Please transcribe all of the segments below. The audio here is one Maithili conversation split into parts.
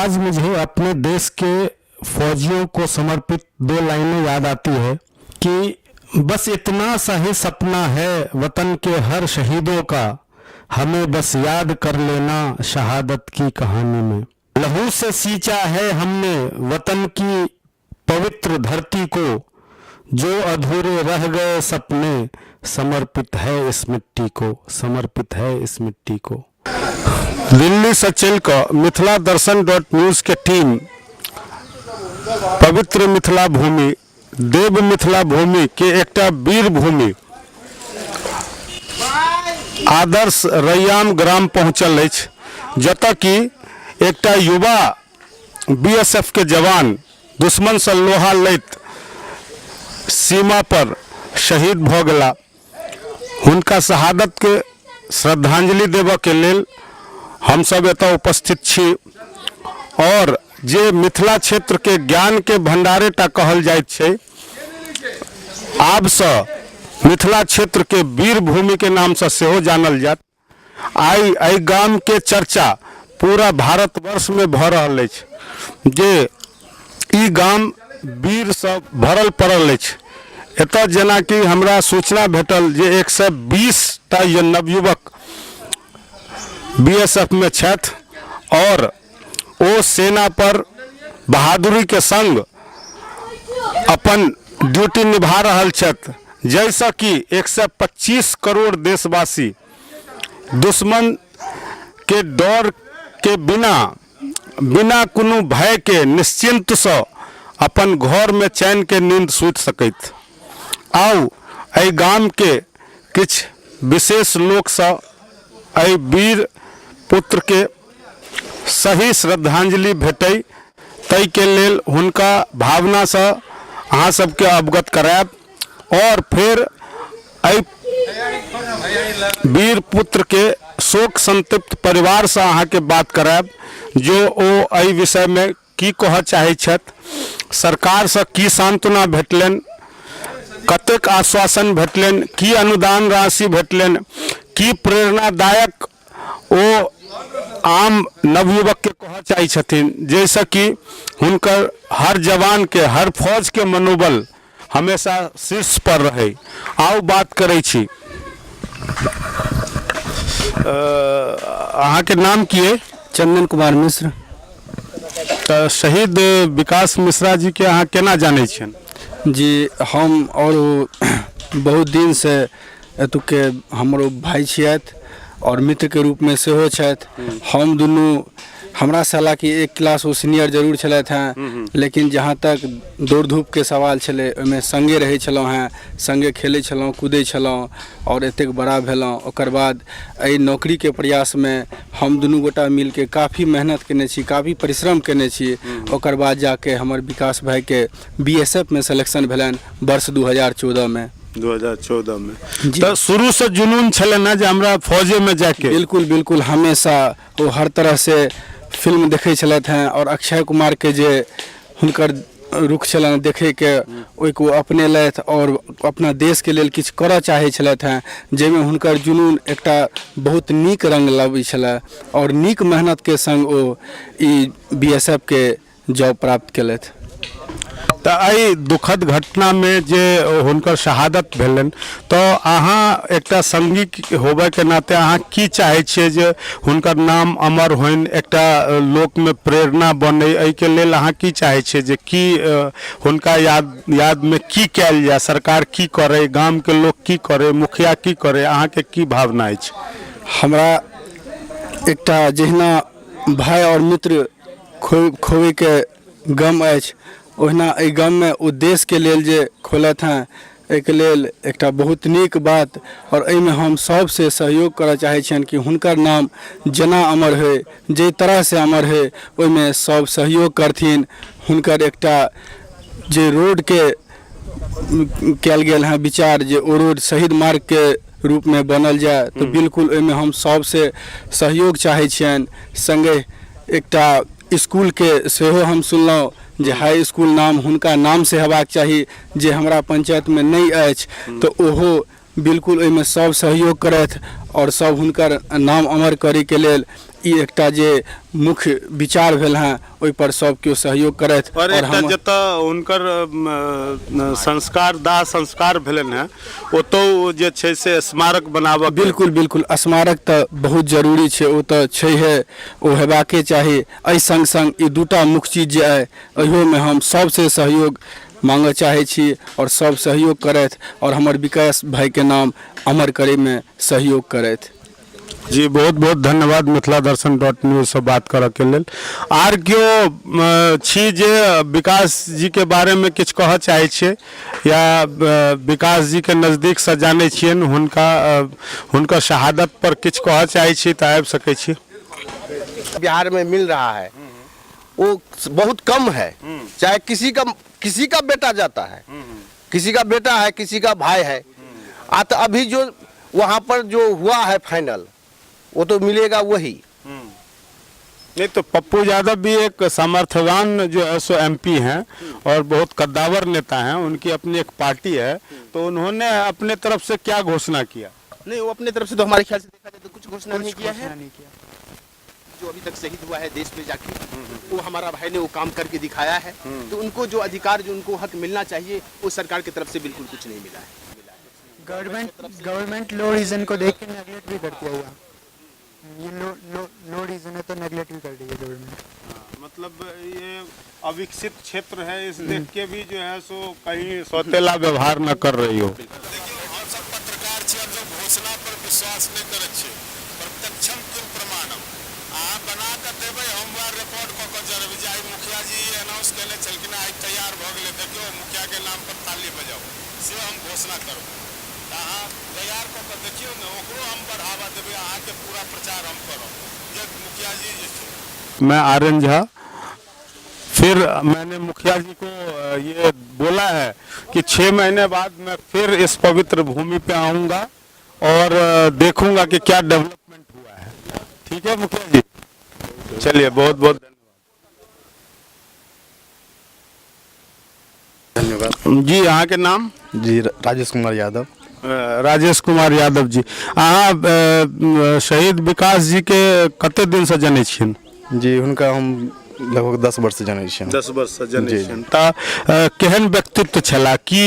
आज मुझे अपने देश के फौजियों को समर्पित दो लाइनें याद आती है कि बस इतना सा ही सपना है वतन के हर शहीदों का, हमें बस याद कर लेना शहादत की कहानी में। लहू से सींचा है हमने वतन की पवित्र धरती को, जो अधूरे रह गए सपने समर्पित है इस मिट्टी को, समर्पित है इस मिट्टी को। दिल्ली से चलि कऽ मिथिला दर्शन डॉट न्यूज के टीम पवित्र मिथिला भूमि, देव मिथिला भूमि के एकटा वीर भूमि आदर्श रैयाम ग्राम पहुँचल अछि, जतऽ कि एकटा युवा बीएसएफ के जवान दुश्मनसँ लोहा लैत सीमा पर शहीद भऽ गेला। हुनका शहादतके श्रद्धांजलि देबऽके लेल हमसब एतऽ उपस्थित छी आओर जे मिथिला क्षेत्रके ज्ञानके भण्डारे टा कहल जाइत छै, आबसँ मिथिला क्षेत्रके वीर भूमिके नामसँ सेहो जानल जायत। आइ एहि गामके चर्चा पूरा भारतवर्षमे भऽ रहल अछि जे ई गाम वीरसँ भरल पड़ल अछि। एतऽ जेनाकि हमरा सूचना भेटल जे 120 टा नवयुवक बी एस एफ मे छथि आओर ओ सेना पर बहादुरीके संग अपन ड्यूटी निभा रहल छथि, जाहिसँ कि 125 करोड़ देशवासी दुश्मन के डर के बिना, बिना कोनो भय के निश्चिंतसँ अपन घरमे चैनके नींद सुति सकैत। आउ एहि गामके किछु विशेष लोकसँ एहि वीर पुत्रके सही श्रद्धांजलि भेटै ताहिके लेल हुनका भावनासँ अहाँ सबके अवगत करायब आओर फेर एहि वीर पुत्रके शोक संतप्त परिवारसँ अहाँके बात करायब जो ओ एहि विषयमे की कहऽ चाहै छथि, सरकारसँ की सांत्वना भेटलनि, कतेक आश्वासन भेटलनि, की अनुदान राशि भेटलनि, की प्रेरणादायक ओ आम नवयुवकके कहऽ चाहै छथिन, जाहिसँ कि हुनकर हर जवानके, हर फौजके मनोबल हमेशा शीर्ष पर रहै। आउ बात करै छी। अहाँके नाम की अइ? चंदन कुमार मिश्र। तऽ शहीद विकास मिश्रा जीके अहाँ केना जानै छियनि? जी, हम आओर ओ बहुत दिनसँ एतुके हमर ओ भाय छियथि आओर मित्रके रूपमे सेहो छथि। हम दुनू हमरासँ हालाँकि एक क्लास ओ सीनियर जरूर छलथि हेँ, लेकिन जहाँ तक दौड़ धूपके सवाल छलै ओहिमे सङ्गे रहै छलहुँ हेँ, सङ्गे खेलै छलहुँ, कूदै छलहुँ आओर एतेक बड़ा भेलहुँ। ओकर बाद एहि नौकरीके प्रयासमे हम दुनू गोटा मिलके काफी मेहनत केने छी, काफी परिश्रम केने छी। ओकर बाद जाके हमर विकास भाइके बी एस एफ मे सिलेक्शन भेलनि वर्ष 2014मे। 2014 मे तऽ शुरूसँ जुनून छलनि ने जे हमरा फौजेमे जाइके? बिल्कुल बिल्कुल, हमेशा ओ हर तरहसँ फिल्म देखै छलथि हेँ आओर अक्षय कुमारके जे हुनकर रुख छलनि देखैके ओहिके ओ अपनेलथि आओर अपना देशके लेल किछु करऽ चाहै छलथि हेँ, जाहिमे हुनकर जुनून एकटा बहुत नीक रङ्ग लबै छलै आओर नीक मेहनतके सङ्ग ओ ई बी एस एफ के जॉब प्राप्त केलथि। तऽ एहि दुखद घटनामे जे हुनकर शहादत भेलनि तऽ अहाँ एकटा संगी होबयके नाते अहाँ की चाहै छियै जे हुनकर नाम अमर होइन, एकटा लोकमे प्रेरणा बनै, एहिके लेल अहाँ की चाहै छियै जे की हुनका यादमे की कयल जाय, सरकार की करै, गामके लोक की करै, मुखिया की करै, अहाँके की भावना अछि? हमरा एकटा जहिना भाय आओर मित्र खोबैके गम अछि, ओहिना एहि गममे ओ देशके लेल जे खोलथि हेँ एहिके लेल एकटा बहुत नीक बात आओर एहिमे हम सभसँ सहयोग करऽ चाहै छियनि कि हुनकर नाम जेना अमर होइ, जाहि तरहसँ अमर होइ, ओहिमे सभ सहयोग करथिन। हुनकर एकटा जे रोडके कयल गेल हेँ विचार जे ओ रोड शहीद मार्गके रूपमे बनल जाय तऽ बिल्कुल ओहिमे हम सभसँ सहयोग चाहै छियनि। सङ्गहि एकटा इसकुलके सेहो हम सुनलहुँ जे हाई इसकुल नाम हुनका नामसँ हेबाक चाही जे हमरा पञ्चायतमे नहि अछि, तऽ ओहो बिल्कुल ओहिमे सब सहयोग करथि आओर सब हुनकर नाम अमर करैके लेल ई एकटा जे मुख्य विचार भेल हेँ ओहिपर सभ केओ सहयोग करथि। आओर एकटा जतऽ हुनकर संस्कार, दाह संस्कार भेलनि हेँ, ओतौ जे छै से स्मारक बनाबऽ। बिल्कुल बिल्कुल, स्मारक तऽ बहुत जरूरी छै, ओ तऽ छैहे, ओ हेबाके चाही। एहि सङ्ग सङ्ग ई दूटा मुख्य चीज जे अइ, एहियोमे हम सभसँ सहयोग माँगऽ चाहै छी आओर सभ सहयोग करथि आओर हमर विकास भाइके नाम अमर करैमे सहयोग करथि। जी, बहुत बहुत धन्यवाद मिथिला दर्शन डॉट न्यूजसँ बात करऽके लेल। आर केओ छी जे विकास जीके बारेमे किछु कहऽ चाहै छियै या विकास जीके नजदीकसँ जानै छियनि, हुनका हुनकर शहादत पर किछु कहऽ चाहै छी तऽ आबि सकै छी। बिहार में मिल रहा है वो बहुत कम है, चाहे किसी का बेटा जाता है, किसी का बेटा है, किसी का भाई है। आ तो अभी जो वहाँ पर जो हुआ है फाइनल, वो तो मिलेगा वही। नहीं तो पप्पू यादव भी एक सामर्थ्यवान जो है सो एमपी हैं और बहुत कद्दावर नेता हैं, उनकी अपनी एक पार्टी है, तो उन्होंने अपने तरफ से क्या घोषणा किया? नहीं, वो अपने तरफ से तो हमारे ख्याल से देखा जाए तो कुछ घोषणा नहीं किया है। जो अभी तक शहीद हुआ है देश में जाके, वो हमारा भाई ने वो काम करके दिखाया है, तो उनको जो अधिकार, जो उनको हक मिलना चाहिए, वो सरकार की तरफ से बिल्कुल कुछ नहीं मिला है। गवर्नमेंट लो रीजन को देख के नेगलेक्ट भी करती है। यहाँ ये लो लो लो रीजन है तो नेगलेक्ट भी कर रही है गवर्नमेंट। मतलब ये अविकसित क्षेत्र है, इस देख के भी जो है सो कहीं सौतेला व्यवहार न कर रही हो। हम सब पत्रकार छी, हम सब घोषणा पर विश्वास नहीं करै छियै। प्रत्यक्षम किम प्रमाणम, अहाँ बना कऽ देबै, हम वएह रिकॉर्ड कऽ कऽ जरेबै जे आइ मुखिया जी ई अनाउंस केने छलखिन, आइ तैयार भऽ गेलै, देखियौ मुखिया के नाम पर ताली बजाउ, से हम घोषणा करबै। तऽ अहाँ तैयार कऽ कऽ देखियौ ने, ओकरो हम बढ़ावा देबै, अहाँके पूरा प्रचार हम करब जे मुखिया जी जे छै। मैं आर एन झा, फिर मैंने मुखिया जी को ये बोला है कि 6 महीने बाद मैं फिर इस पवित्र भूमि पे आऊँगा और देखूंगा कि क्या डेवलपमेंट हुआ है। ठीक है मुखिया जी, चलिए, बहुत बहुत धन्यवाद। धन्यवाद जी। अहाँ के नाम? जी, राजेश कुमार यादव। राजेश कुमार यादव जी, अहाँ शहीद विकास जी के कते दिन से जनै छियनि? जी, हुनका हम लगभग 10 वर्ष से जनै छियनि। 10 वर्ष से जनै छियनि। तऽ केहन व्यक्तित्व छला, की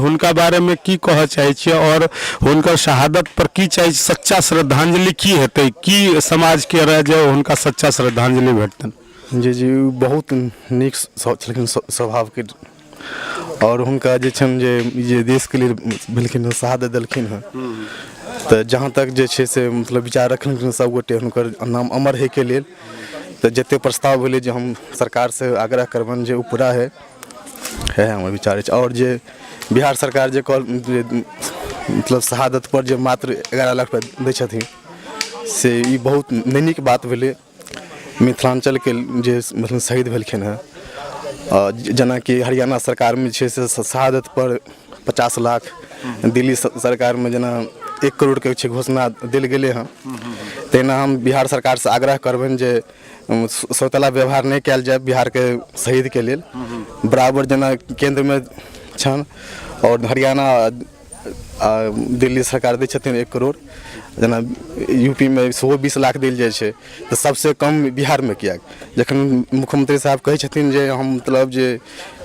हुनका बारेमे की कहऽ चाहै छियै और हुनकर शहादत पर की चाहै छी, सच्चा श्रद्धांजलि की हेतै, की समाजके रहै जे हुनका सच्चा श्रद्धांजलि भेटतनि? जी जी, ओ बहुत नीक छलखिन स्वभावके, आओर हुनका जे छनि जे ई जे देशके लेल भेलखिन हँ, शहादत देलखिन हँ, तऽ जहाँ तक जे छै से मतलब विचार रखलखिन सभगोटे हुनकर नाम अमर होइके लेल, तऽ जतेक प्रस्ताव भेलै जे हम सरकारसँ आग्रह करबनि जे ओ पूरा होइ, इएह हमर विचार अछि। आओर जे बिहार सरकार जे कहल जे मतलब शहादतपर जे मात्र 11 लाख रुपैआ दै छथिन, से ई बहुत नहि नीक बात भेलै। मिथिलाञ्चलके जे मतलब शहीद भेलखिन हँ, जेनाकि हरियाणा सरकारमे छै से शहादतपर 50 लाख, दिल्ली सरकारमे जेना 1 करोड़के छै घोषणा देल गेलै हँ, तहिना हम बिहार सरकारसँ आग्रह करबनि जे सौतेला व्यवहार नहि कयल जाय बिहारके शहीदके लेल, बराबर जेना केन्द्रमे छनि आओर हरियाणा आ दिल्ली सरकार दै छथिन 1 करोड़, जेना यू पी मे सेहो 20 लाख देल जाइ छै, तऽ सबसँ कम बिहारमे किएक? जखन मुख्यमंत्री साहब कहै छथिन जे हम मतलब जे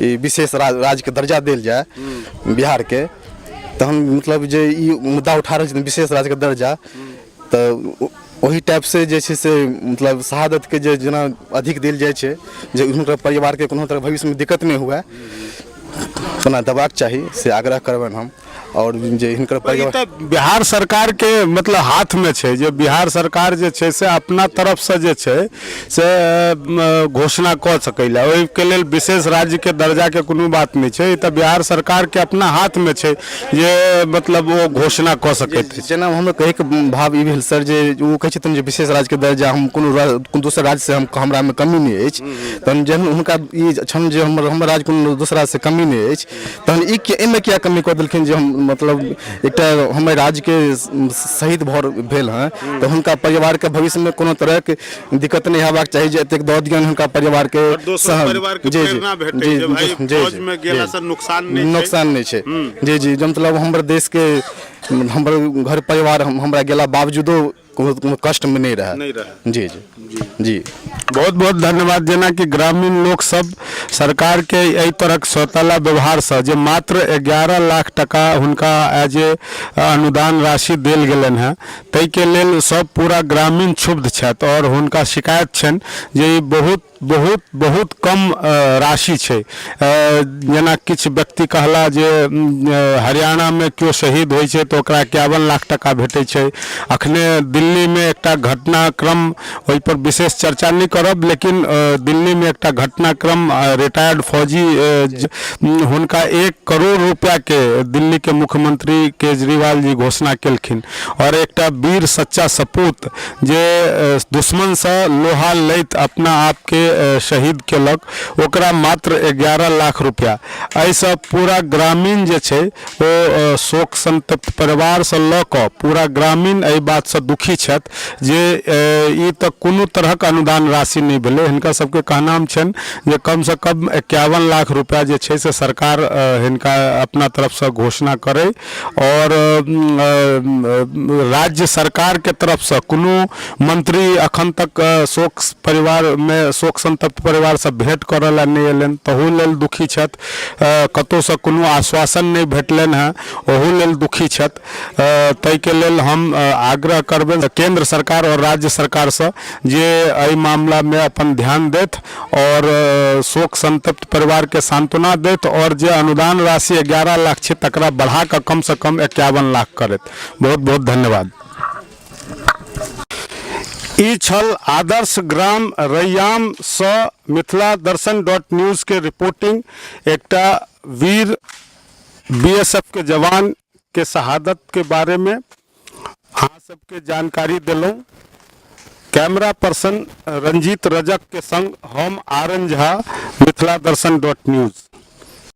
ई विशेष राज्यके दर्जा देल जाय बिहारके, तहन मतलब जे ई मुद्दा उठा रहल छथिन विशेष राज्यके दर्जा, तऽ ओहि टाइपसँ जे छै से मतलब शहादतके जे जेना अधिक देल जाइ छै जे हुनकर परिवारके कोनो तरह भविष्यमे दिक्कत नहि हुए, तेना देबाक चाही, से आग्रह करबनि हम। आओर जे हिनकर ई परिवार तऽ बिहार सरकारके मतलब हाथमे छै जे बिहार सरकार जे छै से अपना तरफसँ जे छै से घोषणा कऽ सकैए, ओहिके लेल विशेष राज्यके दर्जाके कोनो बात नहि छै। ई तऽ बिहार सरकारके अपना हाथमे छै जे मतलब ओ घोषणा कऽ सकैत अछि। जेना हमर कहैके भाव ई भेल सर जे ओ कहै छथिन जे विशेष राज्यके दर्जा हम कोनो दोसर राज्यसँ हम हमरामे कमी नहि अछि, तहन जहन हुनका ई छनि जे हमर राज्य कोनो दोसर राज्यसँ कमी नहि अछि, तहन ई एहिमे किया कमी कऽ देलखिन जे हम मतलब एकटा हमर राज्यके शहीद भऽ भेल हँ, तऽ हुनका परिवारके भविष्यमे कोनो तरहके दिक्कत नहि हेबाक चाही जे एतेक दऽ दियौन हुनका परिवारके। आओर दोसर परिवारके प्रेरणा भेटै जे भाई फौजमे गेलासँ नुकसान नहि छै। नुकसान नहि छै। जी जी, जे मतलब हमर देशके हमर घर परिवार हमरा गेला बावजूदो कोनो कोनो कष्टमे नहि रहए नहि रहए। जी जी जी बहुत बहुत धन्यवाद। जेनाकि ग्रामीण लोक सब सरकार के एहि तरहक सौतेला व्यवहारसँ जे मात्र 11 लाख टका हुनका एज ए अनुदान राशि देल गेलनि हेँ, ताहिके लेल सब पूरा ग्रामीण क्षुब्ध छथि आओर हुनका शिकायत छनि जे ई बहुत बहुत बहुत कम राशि छै। जेना किछु व्यक्ति कहला जे हरियाणामे केओ शहीद होइ छै तऽ ओकरा 51 लाख टका भेटै छै। अखने दिल्लीमे एकटा घटनाक्रम, ओहिपर विशेष चर्चा नहि करब, लेकिन दिल्लीमे एकटा घटनाक्रम रिटायर्ड फौजी हुनका 1 करोड़ रुपैआके दिल्लीके मुख्यमंत्री केजरीवाल जी घोषणा केलखिन आओर एकटा वीर सच्चा सपूत जे दुश्मनसँ लोहा लैत अपना आपके शहीद केलक ओकरा मात्र 11 लाख रुपैआ। एहिसँ पूरा ग्रामीण जे छै ओ शोक संतप्त परिवारसँ लऽ कऽ पूरा ग्रामीण एहि बातसँ दुखी छथि जे ई तऽ कोनो तरहक अनुदान राशि नहि भेलै। हिनका सबके कहनाम छनि जे कमसँ कम 51 लाख रुपैआ जे छै से सरकार हिनका अपना तरफसँ घोषणा करै आओर राज्य सरकारके तरफसँ कोनो मंत्री अखन तक शोक परिवारमे शोक संतप्त परिवारसँ भेँट करऽ लए नहि अयलनि, तहू लेल दुखी छथि। कतहुसँ कोनो आश्वासन नहि भेटलनि हेँ, ओहू लेल दुखी छथि। ताहिके लेल हम आग्रह करबनि केन्द्र सरकार आओर राज्य सरकारसँ जे एहि मामलामे अपन ध्यान देथि आओर शोक संतप्त परिवारके सांत्वना देथि आओर जे अनुदान राशि 11 लाख छै तकरा बढ़ा कऽ कमसँ कम 51 लाख करथि। बहुत बहुत धन्यवाद। ई छल आदर्श ग्राम रैयामसँ मिथिला दर्शन डॉट न्यूज़के रिपोर्टिंग। एकटा वीर बीएसएफ के जवान के शहादत के बारे में अहाँ सबके जानकारी देलहुँ। कैमरा पर्सन रंजीत रजक के संग हम आर एन झा, मिथिला दर्शन डॉट न्यूज़।